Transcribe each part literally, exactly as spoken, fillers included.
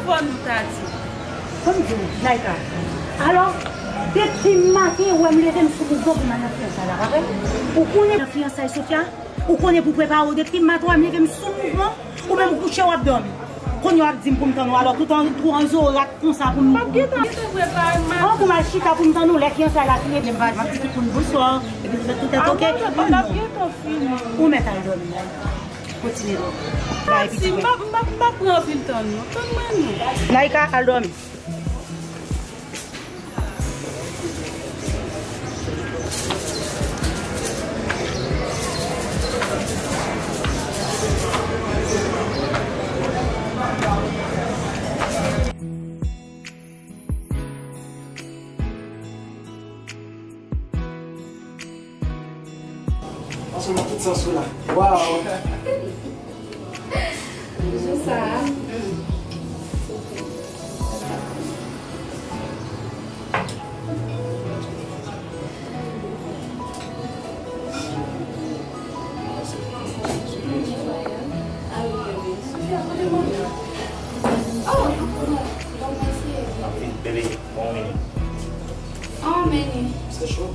Fò nou ta di. Ban m di w, Laïka. Alò, depi maten, ou wè m leve m sou mouvman pou m al nan fiyansay la, pa vre? Ou konnen nan fiyansay Sofia? Ou konnen pou prepare w depi maten, ou wè m leve m sou mouvman, ou menm ou kouche w ap dòmi. Kounye a w ap di m pou m tann ou, alò tout an, tou an zorat konsa pou m. M ap gentan, gentan prepare m. An pou m al chita pou m tann ou, lè fiyansay la fini, ebyen m va, m ap di tout moun bonswa, epi tout, tout tèt oke. An, m ap gentan fini. Ou mèt al dòmi. Kontinye dòmi. Bay piti. M ap, m ap, m ap pran anvi tann nou. Tann mwen non. Laïka, al dòmi. Ansanm ak tout sans ou la. Waw! Jou sa a. Bebe, bon mini. Oh, mini. Se cho.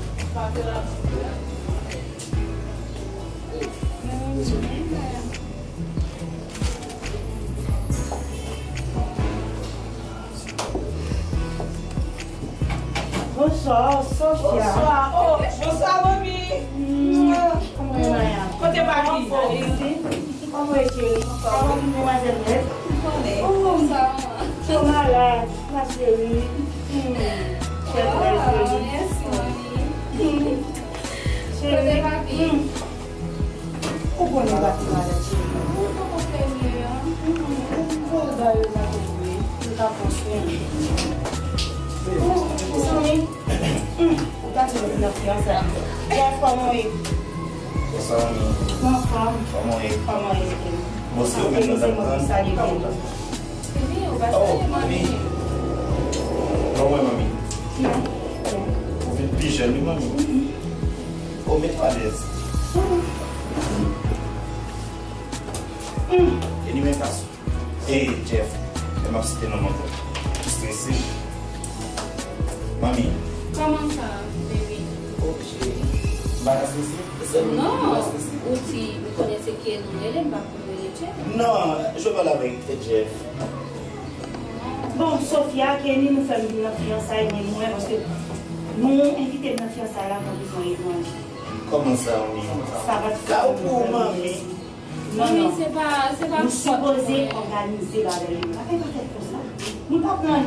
Bonswa, Sofia. Bonswa. Oh, bonswa, manmi. Mm, kòman w ye, Maya? Kote papi? Isi. Kòman w ye, cheri? Kòman demwazèl nèt? Oh, ou malad, ma chérie. Mm, très, très jolie. Mèsi, manmi. Mm. Cheri. Kote papi? Mm. Ou konnen w pa te malad, cheri. Mwen poko fè mye a. Ou fè l ba yo sa tou vre. Yo ka pran swen. Ou, ou sanble, ou ta tou nan fiyansay. Jeff, kòman w ye? Bonswa, manmi. Ou anfòm? Kòman w ye? Kòman w ye? Bon, se ou menm nou t ap tann. Kòman w ye? Oh, manmi. Kòman w ye, manmi? Byen. Ou vin pi jèn, wi, manmi. Oh, mete w alèz. E li menm gason. E Jeff, lè m ap site non m ankò. Ou strese? Manmi. Kòman sa, baby? Oh, cheri. M pa ka strese? Se ou menm ki pa strese? Non, ou di, m konnen se Kenny ou rele, m pa konn rele Jeff. Non, je parle avec Jeff. Bon, Sofia, Kenny, nou fè m vin nan fiyansay, men mwen, paske nou envite m nan fiyansay la, mwen bezwen etranje. Kòman sa, manmi? Sa pa t ka pou ou, manmi. Non, non. Se pa, se pa fòt mwen. Nou sipoze òganize bagay yo. Pa fè tèt konsa. Nou pa pran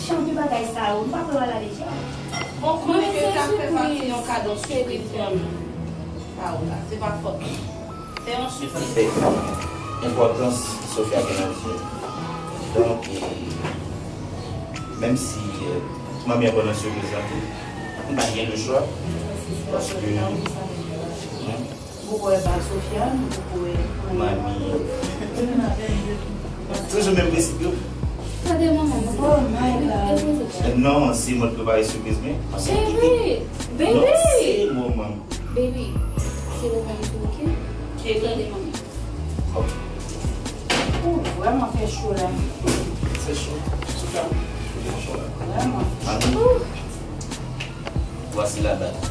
jan de bagay sa yo. Nou pa pran la lejè. Bon, konnen ke sa fè pati yon kado sipriz fanmi pa ou la. Se pa fòt mwen. Se yon sipriz. Se enpòtans Sofia gen nan vi m. Donk, e, menm si, e, manmi an ban nan sipriz la tou, m pa gen lechwa. Paske, hmm? Ou poko wè bal Sofia, ou poko wè manmi. Toujou menm prensip yo. Gade manman, manman. Oh my God. Non, se mwen ki prepare sipriz, men. Baby, baby. Non, se manman. Baby, se ou menm tou, oke? Gade manman. Ok. Ou vrèman fè cho la. Se cho. Sofia, fè cho la. Vrèman. Manmi. Voici la bague.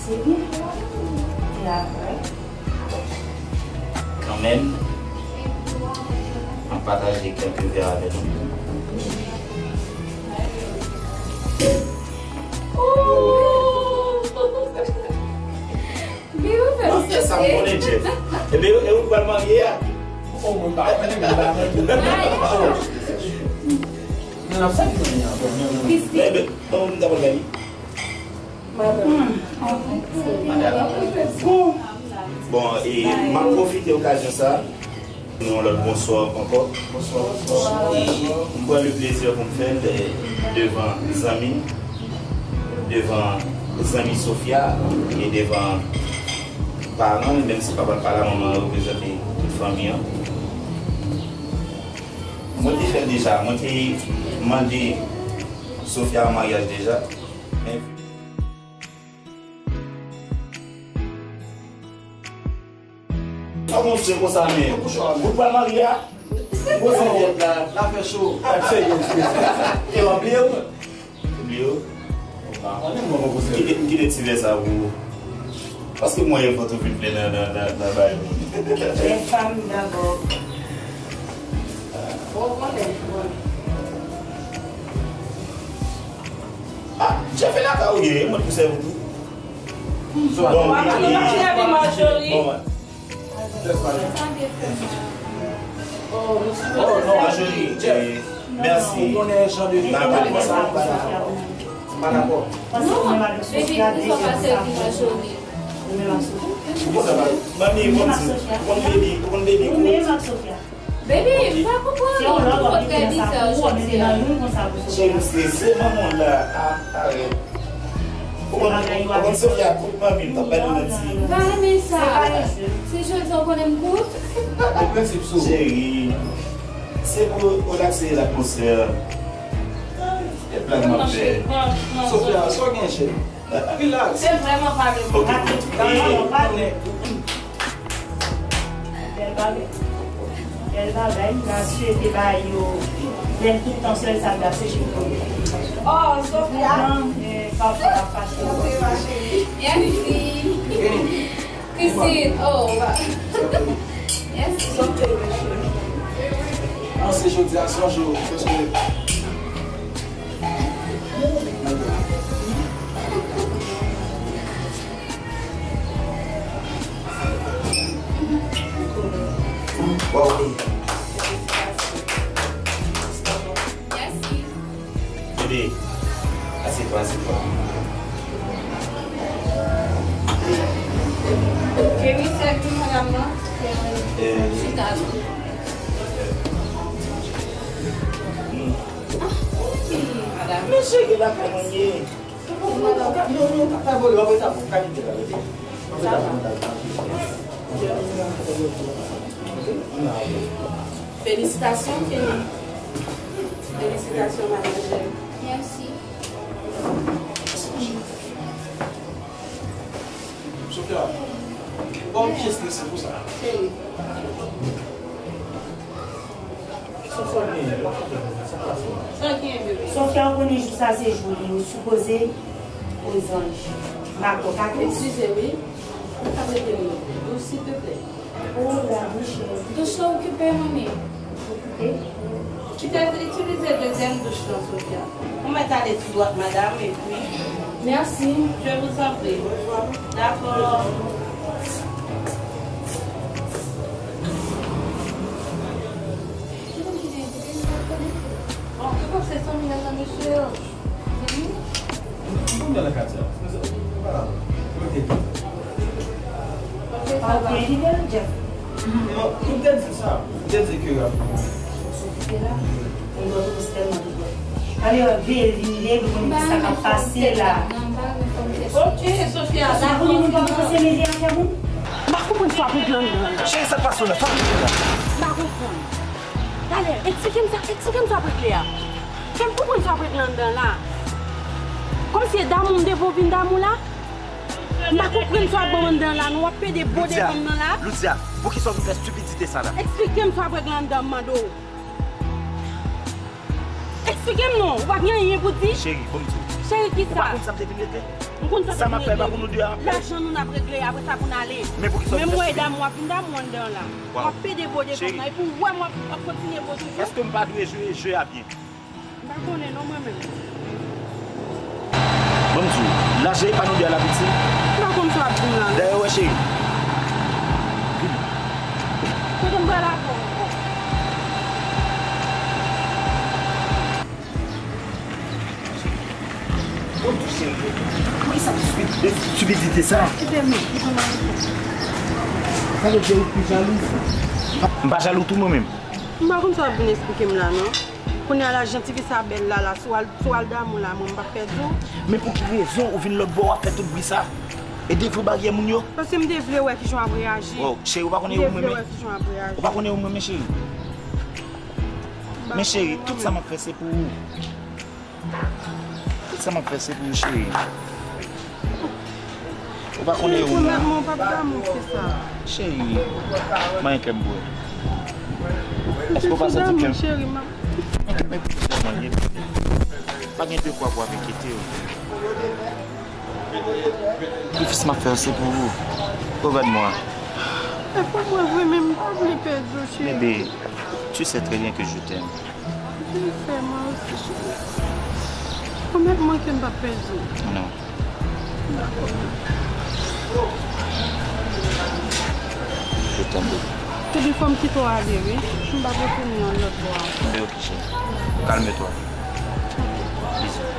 Se byen. E apre? Kanmenm, m ap pataje kèlke vè avè nou. Bebe, ou fè m sezi. Sa m konnen, Jeff. Ebyen, e ou k pral marye a? Oh, mwen pa konnen, mwen pa konnen. Ay. Non, non, sa ki konnen ankò? Non, non. Christy. Ebyen, bon, m ta pral gade. Madam. Madam. Bon, e m ap pwofite okazyon sa. Nou yon lòt bonswa ankò. Bonswa. E m pran le plezi pou m fè l, e, devan zanmi m, devan zanmi Sofia, e devan paran l, menm si papa l pa la, manman an reprezante tout fanmi an. Mwen te fè l deja, mwen te mande Sofia an maryaj deja, men. Sa w montre konsa, men? Ou pral marye a? Ou konsa, la, la fè cho. Ak serye, serye. E w ap bliye w? Bliye w? M kite, m kite ti vè sa pou ou. Paske mwen, e fòt ou vin plen nan, nan, nan, nan bagay moun. Les femmes d'abord. Bon, bon, bon. Ah, Jeff e lakay ou ye, mwen pou sèvi tou. Bon, wi, wi. Bon, Oh, non, Marjorie, eh, mèsi. N a pale de sa. M pa dakò. Non, baby, poukisa w pa sèvi Marjorie? Ou konn sa, manmi, ou konn di, ou konn baby, ou konn baby kout. Baby, m pa konprann ou, ou konn trè di sa jodi a. Cheri, se, se manman w la, a, arèt. Ou konn, ou konn Sofia, kout manmi, m t ap bay li manti. M pa renmen sa. Se jodi a w konnen m kout? Cheri, se pou relakse latmosfè. E blag m ap fè. Sofia, sa w gen, cheri? Relax. Se vrèman pa menm. Ok. Bèl bagay. Bèl bagay. N a swete ba yo bèl tout tan, sèl sa n ta swete yo. Oh, Sofia. Men pafwa pa fache. Mèsi. Christine, oh, wa. Mèsi. Panse jodi a se yon jou, paske Bebe, asyè twa, asyè twa. Ke misye di madanm nan? Eh, chita. Hmm. Ah, wi, madanm. Men cheri, lakay mwen ye. Felisitasyon, Kenny. Felisitasyon, manadjè. Mèsi. Sofia, bon, m byen strese pou sa. Cheri. Sofia, w konnen jou sa se jou li, ou sipoze ozanj. Dakò, pa twò. Eskize, wi. Ou ka mete m dous, silteplè? Oh, la bouche. Douch la okipe, manmi. Okipe? Kite l itilize dezyèm douch lan, Sofia. Ou mèt ale tou dwat, madanm, epi. Mèsi. Je vous en prie. Dakò. Bon, ki konseksyon li nan mesye yo? Zanmi? Mwen nan katye a. Ok. Ok, li te nan Jeff. Non, m te di sa. M te di ke, euh, Alè, veye vini, li konn ki sa k ap pase la. Ok, Sofia, sa pou li moun ki panse mezi afè moun. M pa konprann sa w ap regle anndan la. Cheri, sa k pase w la? Sa w ap regle la? M pa konprann. Talè, eksplike m sa, eksplike m sa w ap regle a. Fè m konprann sa w ap regle anndan la. Kòmsi e damou m te vle w vin damou la? M pa konprann sa w ap ban m anndan la, non, w ap pede bode ban m nan la. Loudia, poukisa w vin fè estipidite sa la? Eksplike m sa w ap regle anndan, m mande w. Eksplike m non, ou pa gen anyen pou di? Cheri, bon m di w. Cheri, kisa? Ou pa konn sa m te vin regle? M konn sa w te vin regle. Sa m ap fè pa pou nou de a. Lajan nou n ap regle, apre sa pou n ale. Men poukisa w vin fè estipidite? Menm w e damou, w ap vin damou anndan la. W ap pede bode kòm nan, epi w wè m w ap, w ap kontinye bo toujou. Èske m pa dwe jwe jwe a byen? M pa konnen non mwen menm. Ban m di w, lajan e pa nou de a l ap itil. M pa konn sa w ap di m la non. Dèyè w wè cheri. Vini. Kote m pral avè w ankò? Bon, tou cheri. Poukisa w estipidite sa? Ede m, ede m. Sa vle di ou pi jalou? M pa jalou tou mwen menm. M pa konn sa w ap vin eksplike m la non. Kounye a la, jan tifi sa bèl la, la, si w al, si w al damou la, mwen m p ap pèdi w. Men pou ki rezon ou vin lòt bò w ap fè tout bri sa? E devre baryè moun yo? Paske m te vle wè kijan w ap reyaji. Waw, cheri, ou pa konnen ou m renmen? M te vle wè kijan w ap reyaji. Ou pa konnen ou m renmen, cheri? Men cheri, tout sa m ap fè se pou ou. Tout sa m ap fè se pou ou, cheri. Ou pa konnen ou menm. Ou p ap damou fè sa. Cheri, manyen kè m pou ou. Èske w pa santi kè m? Cheri, m ap. Manyen kè m epi w damou, epi pa gen de kwa pou w ap enkyete w. Sakrifis m ap fè yo, se pou ou. Pardonne-moi. E pou mwen vre, men m pa vle pèdi w, cheri. Bébé, tu sais très bien que je t'aime. Je sais, moi aussi, cheri. Pwomèt mwen ke m p ap pèdi w. Non. Dakò. Je t'aime beaucoup. Ebyen, fò m kite w ale, wi. M p ap retounen yon lòt bò ankò. Ebyen, ok, cheri. Calme-toi. Bisous.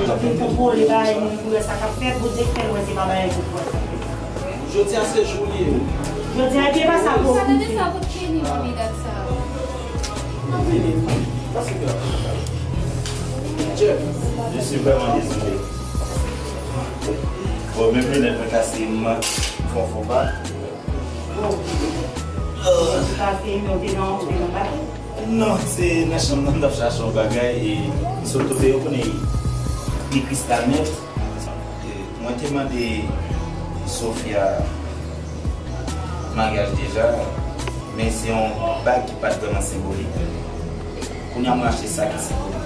Donk, nou kontwole bagay moun pou wè sa k ap fèt, Bondye k fè l wè se pa bagay tout fwa. Jodi a se jou li ye. Jodi a, ebyen, pa sa pou. Sa tande sa kot Kenny vin li dat sa. Jeff. Je suis vraiment désolé. Bon, menm linèt mwen kase, m fè yon fo pa. Bon. Ou pa fè, men ou te nan, ou te nan bato? Non, se nan chanm nan m t ap chache yon bagay e m sot tonbe, ou konnen, li kristal nèt. E mwen te mande Sofia maryaj deja, men se yon bag ki pa t vrèman senbolik. Kounye a mwen achte sa ki senbolik.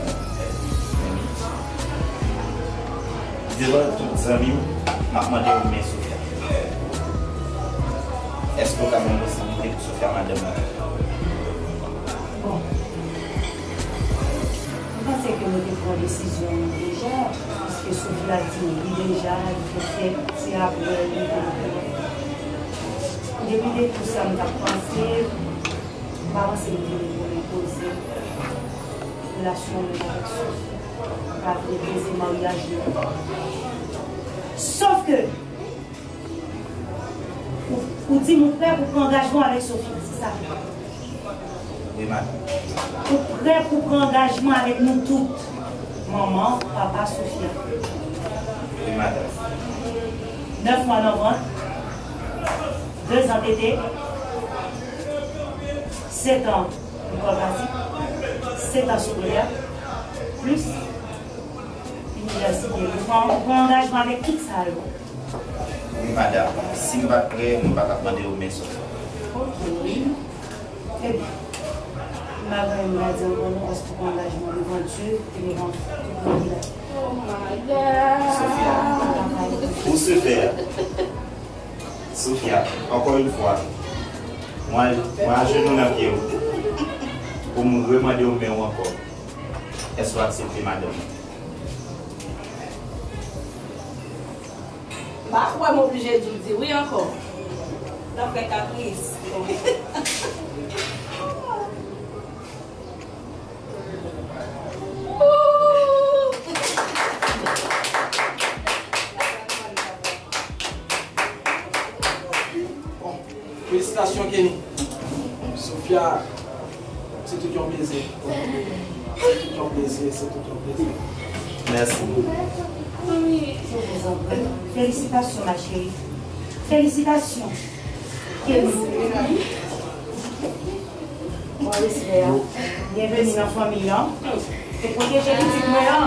Devan tout zanmi m, m ap mande w men Sofia. Èske w ka ban m posiblite pou Sofia madanm mwen? Bon. Mwen panse ke nou te pran desizyon nou deja, paske Sofia di wi deja, li te fèt, se apre li te fèt. Depi de tou sa m t ap panse, m pa panse m te vle pou mwen poze relasyon mwen avèk Sophie. M pa vle poze maryaj nou. Sof ke ou, ou di m ou prè pou pran angajman avèk Sophie, se sa? Wi, madanm. Ou prè pou pran angajman avèk nou tout? Manman, papa, Sophia. Wi, madanm. Nèf mwa nan vant, de zan tete, sèt an lekòl klasik, sèt an segonde, plis inivèsite. Ou pran, ou pran angajman avèk tout sa yo? Wi, madanm. Si m pa t prè, mwen pa t ap mande w men Sophia. Ok. Ebyen, m pa gen anyen m ka di ankò non, paske w pran angajman devan Dye e devan tout moun ki la. Sophia, ou se fè. Sophia, encore une fois, mwen, mwen ajenou nan pye w pou m remande w men w ankò. Èske w aksepte madanm mwen? M pa kwè m oblije di w di wi ankò. L ap fè kapris. Bon, felisitasyon, Kenny. Sophia, se tout yon plezi. Se tout yon plezi, se tout yon plezi. Mèsi. Felisitasyon, ma chérie. Felisitasyon. Kenny. Bon respè a. Byenveni nan fanmi an. E pwoteje pitit mwen an.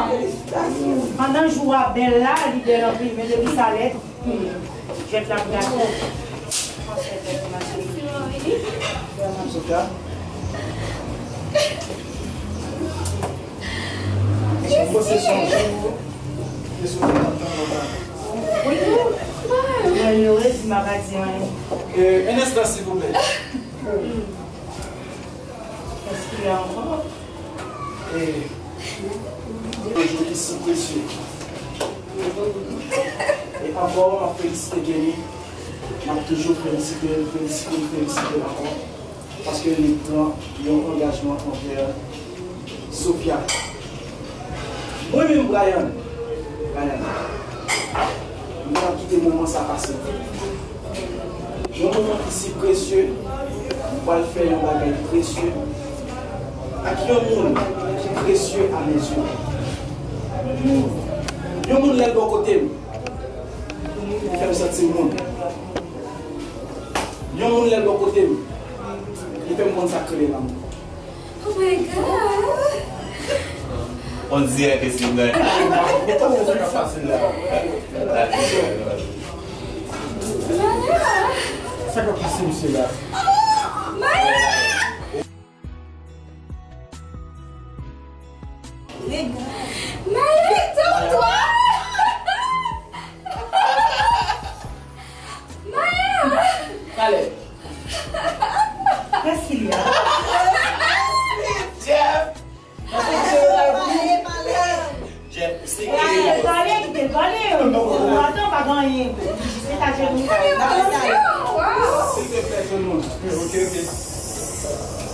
Pandan jou a bèl la, li bèl anpil, men depi sa lèd, hmm, jwèt la ap gate. Sophia. Mwen panse se yon jou ke Sophia t ap tann lontan. Wi. Mwen ere si m pa ka di anyen. Euh, un instant, s'il vous plaît. Èske y a ankò? E, yon jou ki si presye. E ankò, m ap felisite Kenny. M ap toujou felisite l, felisite l, felisite l ankò. Paske li pran yon angajman anvè Sophia. Mwen menm, Brian, Brian, m pa kite moman sa pase. Yon moman ki si presye, m pral fè yon bagay presye ak yon moun ki presye a mes yeux. Yon moun lè l bò kote m, li fè m santi m moun. Yon moun lè l bò kote m, li fè m konn sa k rele lanmou. Oh my God! On dirait que c'est une... Sa k ap pase la? Maya! Sa k ap pase misye la? Maya! Maya, détends-toi! Maya! Caleb. Qu'est-ce qu'il y a? Jeff! Jeff, se... Pale, pale, kite l pale. Ou atan pa gen anyen. Se ta jenou. Silvouplè, tout le monde. Ok, ok.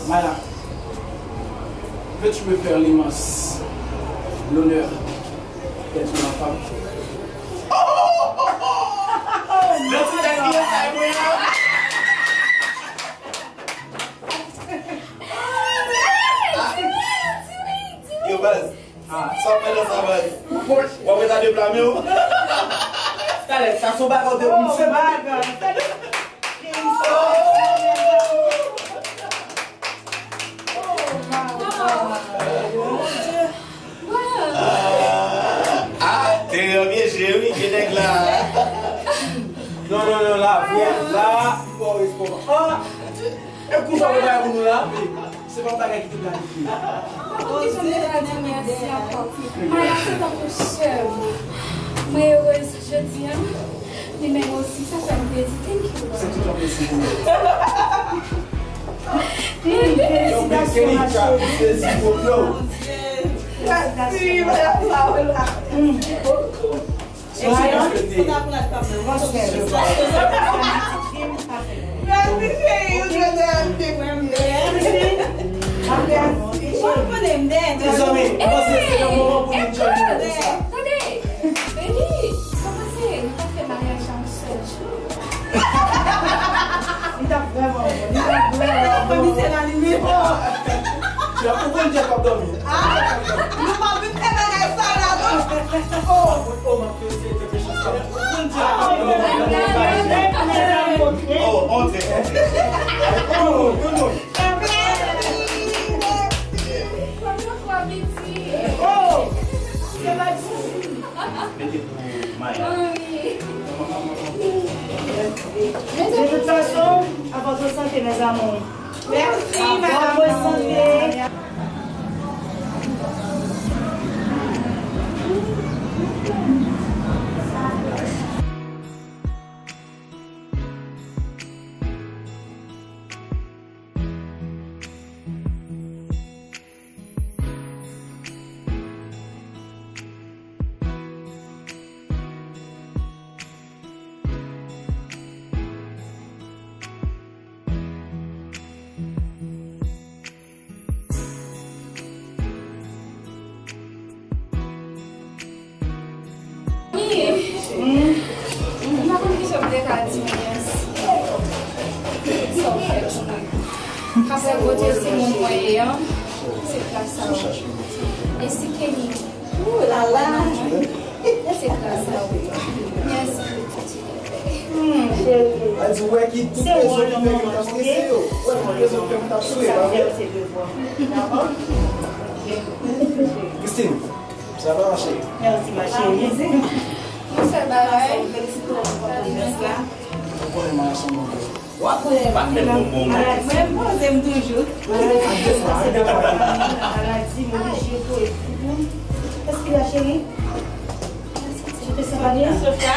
Maya, veux-tu me faire l'immense l'honneur d'être ma femme? Nan ti tèt li, sa e mwen an. Yo, baz. Ah, sa w fè nan sa, baz? W ap retade plan w? Talè, sa se yon bagay w te... Oh, my God. Ah, te yon vye je wi, je nèg la. Non, non, non, la, vre, la, li pa respon. Ah, e kou sa w bay pou nou la? Se pa bagay ki te planifye. Mwen pa konn kisa m te ka di w mèsi ankò. Maya se tankou sè m. Mwen erez jodi a. Li menm osi, sa fè m plezi. Thank you. Se tout yon plezi pou mwen. Felisitasyon, ma chérie. Felisitasyon. Mèsi, madam Paola. Mèsi, cheri, ou trè dèyè m. Mezanmi, mwen panse se yon moman pou nou enjoy moman konsa. Tande, baby, sa panse nou ta fè maryaj la yon sèl jou? Li t ap vrèman bon, li t ap vrèman bon. Misye la, li menm. Jeff, ou konn Jeff ap dòmi? Ah, nou pa vin fè bagay sa la, non. Oh, oh, m ap eseye tente chans la. Ou konn Jeff ap dòmi? Oh, antre, antre. Yon moun, yon moun. Oh, se pa di. Mete pou Maya. De toute façon, à votre santé, mes amours. Merci, madame. À votre santé. Wi. M pa konn kijan m te ka di w mèsi. Sa w fè pou mwen. Apre kote se moun mwen ye an, se gras a ou. E si Kenny... Ooh la la. Se gras a ou. Mèsi pou tout. Hmm, cheri. A di, ou wè ki tout rezon ki fè ke m t ap strese yo. Ou wè tout rezon ki fè ke m t ap souri, pa vre? Christine, sa va mache? Mèsi, ma chérie. Yon sèl bagay, felisite w pou jès la. Ou konnen m ansanm avè w. W ap konnen pa fè bon moman. Mwen poze m toujou. Maladi, m oblije kouri. Est-ce qu'il a chéri? Je te sens pas bien. Sofia,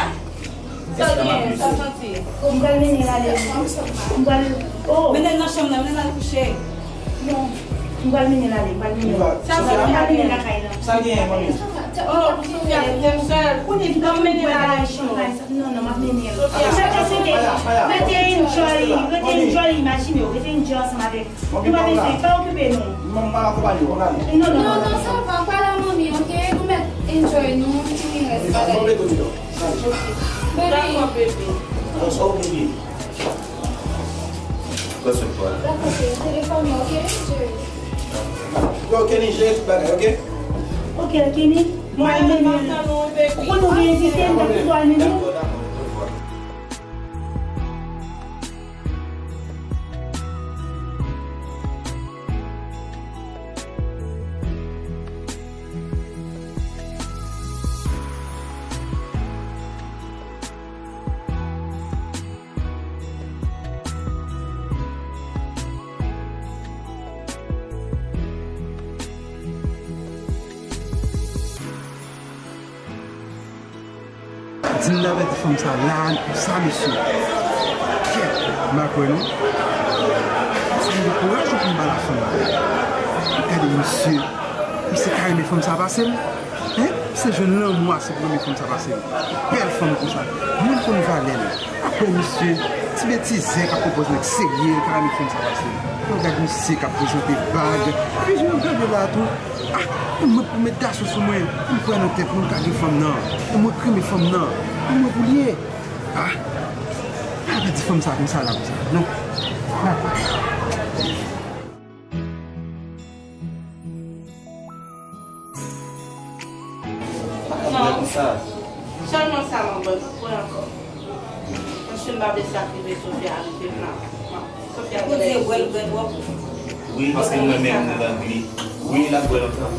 sa w gen? Sa w santi? Oh, m pral mennen l ale. M pral, oh. Mennen l nan chanm nan, mennen l al kouche. Non. M pral mennen l ale, m pral mennen l. Sa w santi? M pral mennen l lakay la. Sa l genyen, manmi? Oh, Sofia, m sèl. Kounye m pral mennen l ale. Non, non, m ap mennen l. Sofia. Chak sete, rete enjoy, rete enjoy, imajine w, rete enjoy ansanm avèk. Nou pa bezwen, pa okipe nou. Manmi pa akonpaye w, ann ale. Non, non, non, non, sa va, pa la manmi, ok? Nou mèt enjoy nou, fini rès bagay. Baby. Dakò, baby. Sa w bliye? Pran swen kò w. Dakò, cheri, telefòn mwen, ok, cheri? Yo, Kenny, jere tout bagay, ok? Ok, Kenny. Mwen, mwen, mwen. Ou konn ou vin envite m, m t ap tou al mennen w. Dakò, dakò, dakò. Moun nan avèti fanm sa la, pou sa, mesye. Kèt, m pa kwè non. Sa gen kouraj ou pou m ba la fanm la. Gade, mesye. Misye ka renmen fanm sa pase m. Hein? Se jwenn lanmou ase pou renmen fanm sa pase m. Bèl fanm konsa. Moun konn valè l. Apre misye, ti betizè k ap pwopoze nèg serye, l ka renmen fanm sa pase l. Yo gade misye k ap prezante bag. Epi jan yo gade la tou. Ah, pou mwen, pou met gason sou mwen, pou m kwè nan tèt mwen, m ka gen fanm nan. Pou mwen k renmen fanm nan. Pou mwen pou l ye. Ah, pa di fanm sa konsa la konsa. Non. Pa kwè. Non. Sèlman sa m ap bwè, m ap bwè ankò. Paske m pa vle sa k rive Sofia rive m la. Sofia genlè bwè l bwè twòp. Wi, paske m renmen m nan li. Wi, l ap bwè lontan.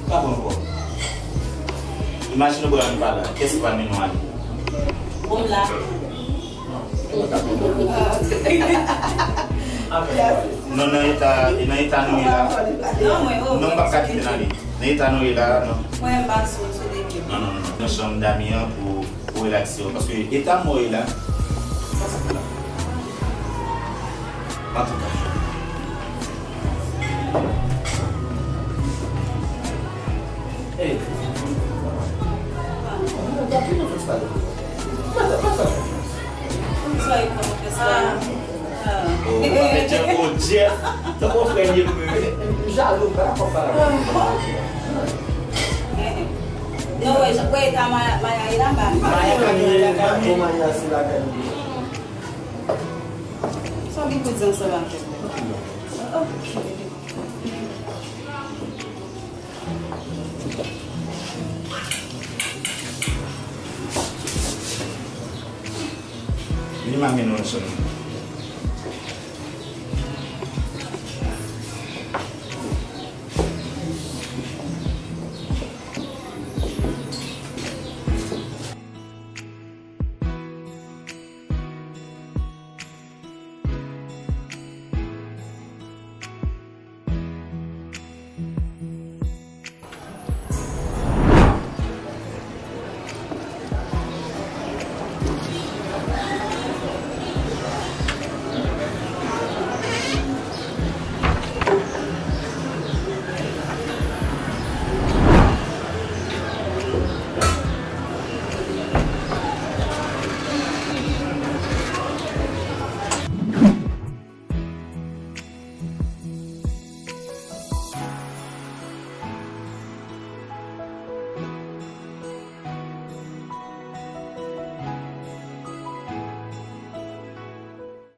Pa bon ankò. Imajine w bwè ann pa la. Kiyès ki pral mennen w ale? Bon, m la. Non, nan eta, nan eta nou ye la. Non, mwen, oh, non, m p ap ka kite n ale. Nan eta nou ye la, non. Mwen, m pa sou, sou de pye. Non, non, non, non. Nan chanm Dami an pou, pou relakse w. Paske eta mò ye la, sa se pou la. Antouka. Hey. Sa e pran konfyans la. Ah. Oh, oh, Jeff. Tankou frè l ye pou mwen. M jalou, m pa dakò pale avè w. Non, wè, wè, ta Maya, Maya ye la, ba. Maya ye la, ba. Bon, Maya se la kay li. Sa gen pou di ansanm avè w. Ok. Vini m amenn w nan chanm nan.